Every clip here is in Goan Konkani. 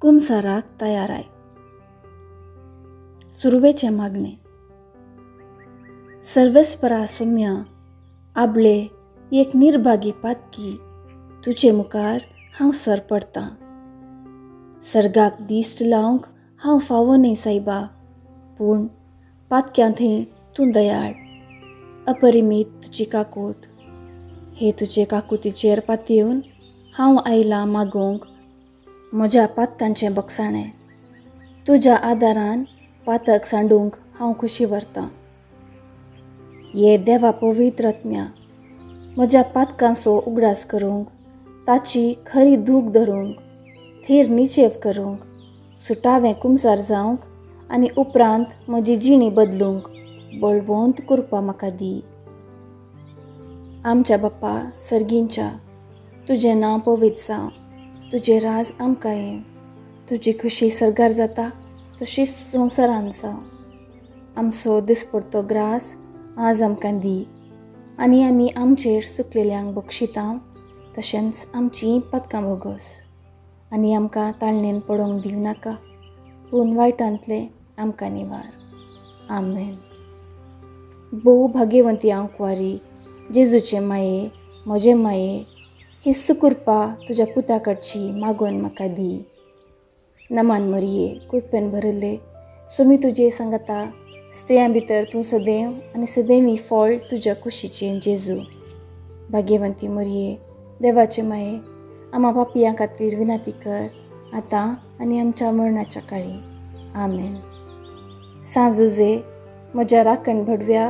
कुमसाराक तयाराय. सुरवेचें मागणें. सर्वेस्परा सोम्या आबळे एक निर्भागी पातकी तुजे मुखार हांव सर पडतां. सर्गाक दिश्ट लावंक हांव फावो न्हय सायबा, पूण पातक्यां थंय तूं दयाळ, अपरिमीत तुजी काकूट. हे तुजे काकुतीचेर पातयेवन हांव आयलां मागोवंक म्हज्या पातकांचें बगसाणें. तुज्या आदारान पातक सांडूंक हांव खुशी व्हरतां. ये देवा पवित्र आत्म्या, म्हज्या पातकांचो उगडास करूंक, ताची खरी दूख धरूंक, थीर निचेव करूंक, सुटावें कुमसार जावंक आनी उपरांत म्हजी जिणी बदलूंक बळवंत कृपा म्हाका दी. आमच्या बाप्पा सर्गींच्या, तुजें नांव पवित्र जावं, तुजें राज आमकां येवं, तुजी खुशी सर्गार जाता तशीच संवसारान जावं. आमचो दिसपडतो ग्रास आज आमकां दी आनी आमी आमचेर सुकलेल्यांक बक्षितां, तशेंच आमचीं पातकां भोगोस आनी आमकां ताळणेन पडोवंक दिवं नाका, पूण वायटांतलें आमकां निवार. आमेन. भोव भाग्यवंती हांव कुंवारी, जेजूचे माये, म्हजे माये, ही सुकृपा तुज्या पुता कडची मागोवन म्हाका दी. नमान मरिये, कुयपेन भरिल्ले, सोमी तुजे सांगता, स्त्रियां भितर तूं सदैव आनी सदैवी फळ तुज्या कुशीचें जेजू. भाग्यवंती मरिये, देवाचे माये, आमा पापयां खातीर विनंती कर, आतां आनी आमच्या मरणाच्या काळी. आमेन. सांजुजे, म्हज्या राखण भडव्या,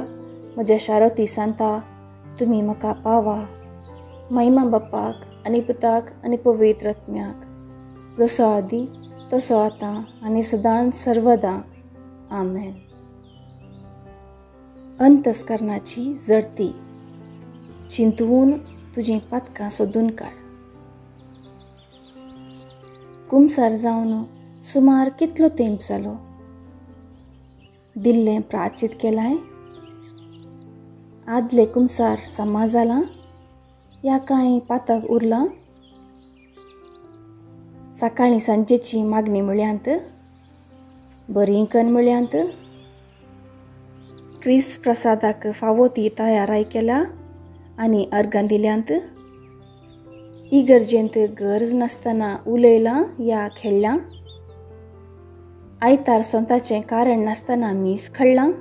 म्हज्या शारोती सांता, तुमी म्हाका पावा. महिमा बाप्पाक आनी पुताक आनी पवित्र आत्म्याक, जसो आदी तसो आतां आनी सदांच सर्वदां. आमेन. अंतस्करणाची जडती चिंतून तुजीं पातकां सोदून काड. कुमसार जावन सुमार कितलो तेंप जालो? दिल्लें प्राचीत केलाय? आदले कुमसार समा जालां या कांय पातक उरलां? सकाळीं सांजेची मागणी म्हळ्यांत, बरी कन म्हळ्यांत, क्रिस्त प्रसादाक फावो ती तयाराय केल्या आनी अर्गां दिल्यांत? इगर्जेंत गरज नासतना उलयलां या खेळ्ळां? आयतार सोंताचें कारण नासतना मीस खळ्ळां?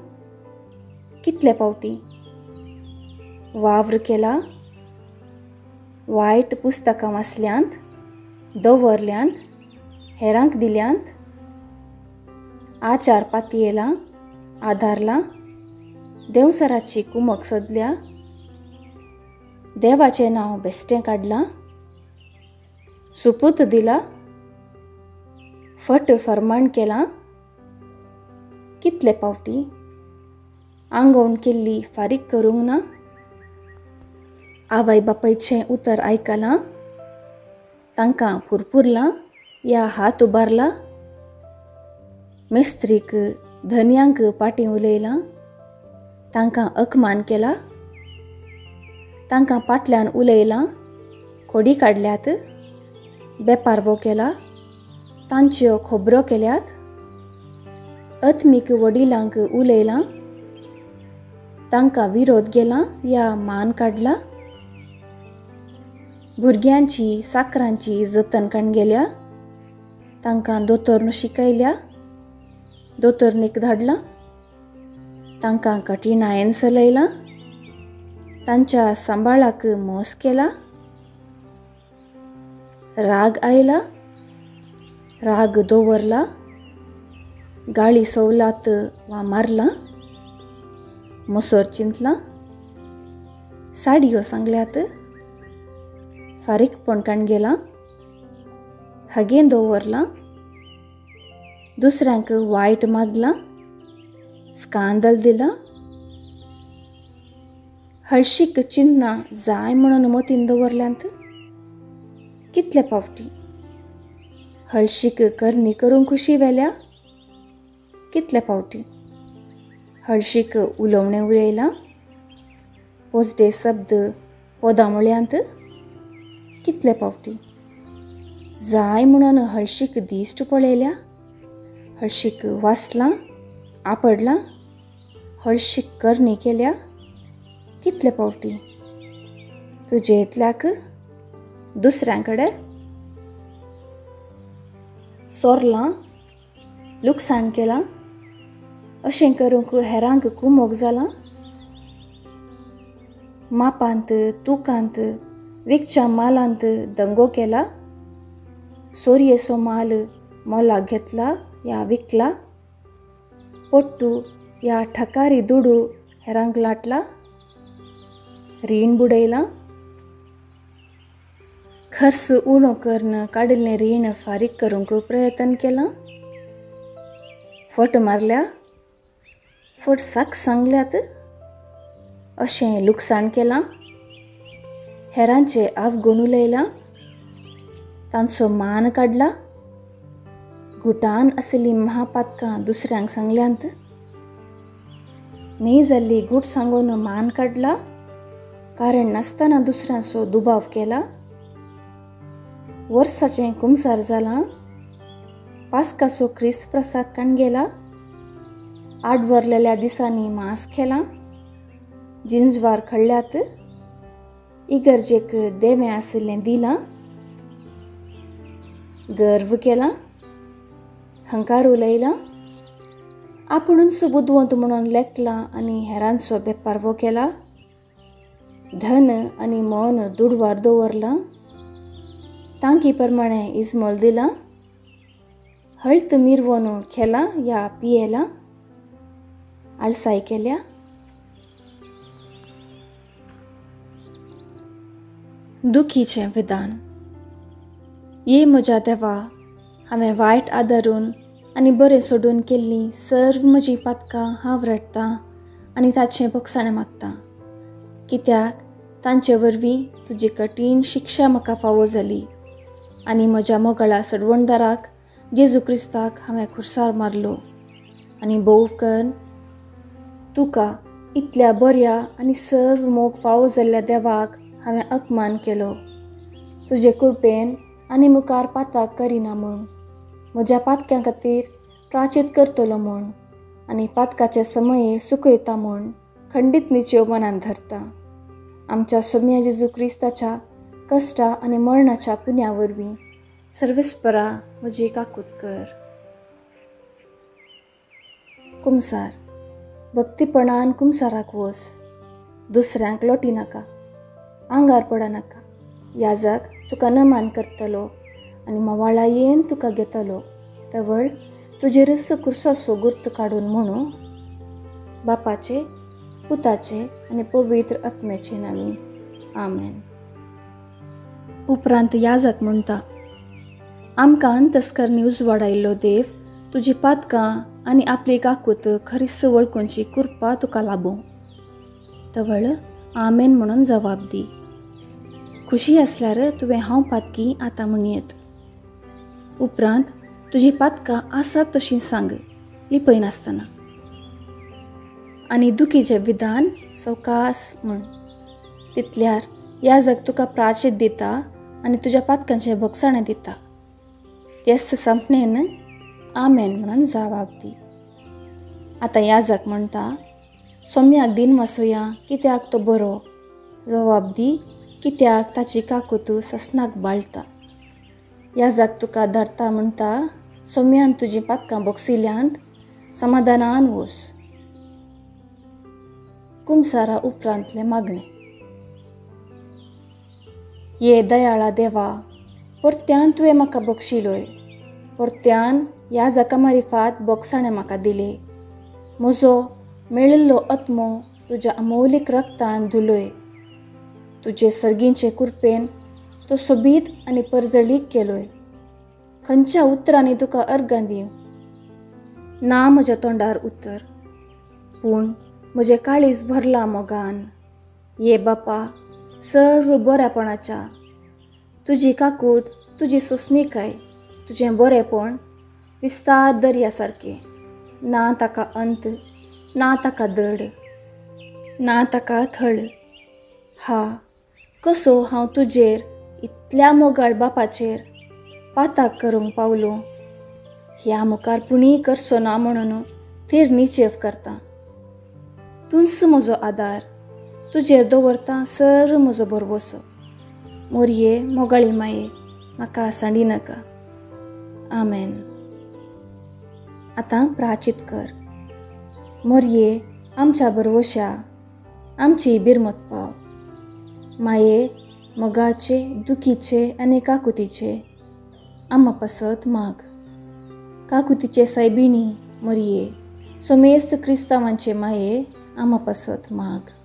कितले पावटी वावर केला? वायट पुस्तकां वाचल्यांत, दवरल्यांत, हेरांक दिल्यांत? आचार पातयेला, आदारला? देंवसराची कुमक सोदल्या? देवाचें नांव बेश्टें काडलां? सुपूत दिला? फट फरमाण केलां? कितले पावटी आंगवण केल्ली फारीक करूंक ना? आवय बापायचें उतर आयकलां? तांकां पुरपुरलां या हात उबारला? मेस्त्रीक धनयांक पाटी उलयलां? तांकां अकमान केला? तांकां पाटल्यान उलयलां, खोडी काडल्यात, बेपारवो केला, तांच्यो खबरो केल्यात? आत्मीक वडिलांक उलयलां, तांकां विरोध गेला या मान काडला? भुरग्यांची साकरांची जतन काण गेल्या? तांकां दोतोरन शिकयल्या, दोतोरनीक धाडलां? तांकां कठीणायेन चलयलां? तांच्या सांबाळाक मोस केला? राग आयला? राग दवरला? गाळी सोवलात वा मारला? मोसोर चिंतला? साडयो सांगल्यात? फारीकपण काण गेलां? हगें दवरलां? दुसऱ्यांक वायट मागलां? स्कांदल दिलां? हळशीक चिंतना जाय म्हणून मतीन दवरल्यांत? कितले पावटी हळशीक करणी करूंक खुशी वेल्या? कितले पावटी हळशीक उलोवणें उलयलां? पोजडे शब्द पदां म्हळ्यांत? कितले पावटी जाय म्हणून हळशीक दिश्ट पळयल्या, हळशीक वाचलां, आपडलां, हळशीक करणी केल्या? कितले पावटी तुजे इतल्याक दुसऱ्यां कडेन सोरलां, लुकसाण केलां? अशें करूंक हेरांक कुमोक जालां? मापांत, तुकांत, विकच्या मालांत दंगो केला? सोरयेचो माल मोलाक घेतला या विकला? पोट्टू या ठकारी दुडू हेरांक लाटला? रीण बुडयलां? खर्च उणो करून काडिल्लें रीण फारीक करूंक प्रयत्न केलां? फट मारल्या? फट साक सांगल्यात? अशें लुकसाण केलां? हेरांचे अवगुण उलयलां? तांचो मान काडला? गुटान आशिल्लीं महापातकां दुसऱ्यांक सांगल्यांत? न्ही जाल्ली गूट सांगून मान काडला? कारण नासतना दुसऱ्यांचो दुबाव केला? वर्साचें कुमसार जालां? पास्काचो क्रिस्त प्रसाद काणगेला? आडवरलेल्या दिसांनी मांस केलां? जिंजवार खळ्ळ्यात? इगर्जेक देवें आशिल्लें दिलां? गर्व केला? हंकार उलयला? आपुणूच बुदवंत म्हणून लेखला आनी हेरांचो बेपारवो केला? धन आनी मन दुडवार दवरलां? तांकी प्रमाणे इजमोल दिलां? हळत मिरवोन खेलां या पियेलां? आळसाय केल्या? दुखीचें विधान. ये म्हज्या देवा, हांवें वायट आदारून आनी बरें सोडून केल्लीं सर्व म्हजीं पातकां हांव रडटां आनी ताचें भोगसाणें मागतां, कित्याक तांचे वरवीं तुजी कठीण शिक्षा म्हाका फावो जाली आनी म्हज्या मोगाळा सडवणदाराक जेजू क्रिस्ताक हांवें खुर्सार मारलो आनी भोव करून तुका इतल्या बऱ्या आनी सर्व मोग फावो जाल्ल्या देवाक हांवें अपमान केलो. तुजे कृपेन आनी मुखार पाताक करिना म्हूण, म्हज्या पातक्यां खातीर प्राचीत करतलो म्हूण आनी पातकाचे समये सुकयता म्हूण खंडीत निचेव मनान धरता. आमच्या सोम्या जेजू क्रिस्ताच्या कश्टा आनी मरणाच्या पुण्या वरवीं सर्वेस्परा म्हजी काकूत कर. कुमसार. भक्तीपणान कुमसाराक वस, दुसऱ्यांक लोटी नाका, आंगार पडनाका. याजक तुका नमान करतलो आनी मवाळायेन तुका घेतलो. तवळ तुजेरच कुर्साचो गुर्त काडून म्हणू, बापाचे, पुताचे आनी पवित्र आत्म्याचे नांवी, आमेन. उपरांत याजक म्हणटा, आमकां अंतस्करणी उजवाडायल्लो देव तुजी पातकां आनी आपली काकूत खरीच वळखुची कृपा तुका लाबूं. तवळ आमेन म्हणून जबाब दी. खुशी आसल्यार तुवें हांव पातकी आतां म्हणयेत. उपरांत तुजी पातकां आसात तशीं सांग, लिपयनासतना, आनी दुखीचें विधान सवकास म्हण. तितल्यार याजक तुका प्राचीत दिता आनी तुज्या पातकांचें भोगसाणें दिता. तेच संपणेन आमेन म्हणून जबाब दी. आतां याजक म्हणटा, सोम्याक दिन वासोया कित्याक तो बरो. जबाब दी, कित्याक ताची काकूत ससनाक बाळता. याजक तुका धरता म्हणटा, सोम्यान तुजी पातकां बोगसिल्यांत समाधानान वस. कुमसारा उपरांतलें मागणें. ये दयाळा देवा, परत्यान तुवें म्हाका बक्षिलोय, परत्यान ह्या जका मारिफात बोगसाणें म्हाका दिले. म्हजो मेळिल्लो आत्मो तुज्या अमौलीक रक्तान धुलोय. तुजे सर्गींचे कृपेन तो सोबीत आनी परजळीक केलोय. खंयच्या उतरांनी तुका अर्गां दिवं? ना म्हज्या तोंडार उतर, पूण म्हजें काळीज भरलां मोगान. ये बापा, सर्व बऱ्यापणाच्या तुजी काकूत, तुजी सोंसणीकाय, तुजें बरेंपण विस्तार दर्या सारकें. ना ताका अंत, ना ताका दड, ना ताका थळ. हा, कसो हांव तुजेर, इतल्या मोगाळ बापाचेर पाताक करूंक पावलो. ह्या मुखार पुणी करचो ना म्हणून थीर निचेव करता. तूंच म्हजो आदार, तुजेर दवरता सर्व म्हजो भरवसो. मोरये मोगाळी माये, म्हाका सांडी नाका. आमेन. आतां प्राचित कर. मोरये आमच्या भरवश्या, आमची बिरमत पाव. माये मोगाचे, दुखीचे आनी काकुतीचे आमा पासत माग. काकुतीचे सायबिणी मोरये, सोमेस्त क्रिस्तांवांचे माये आमा पासत माग.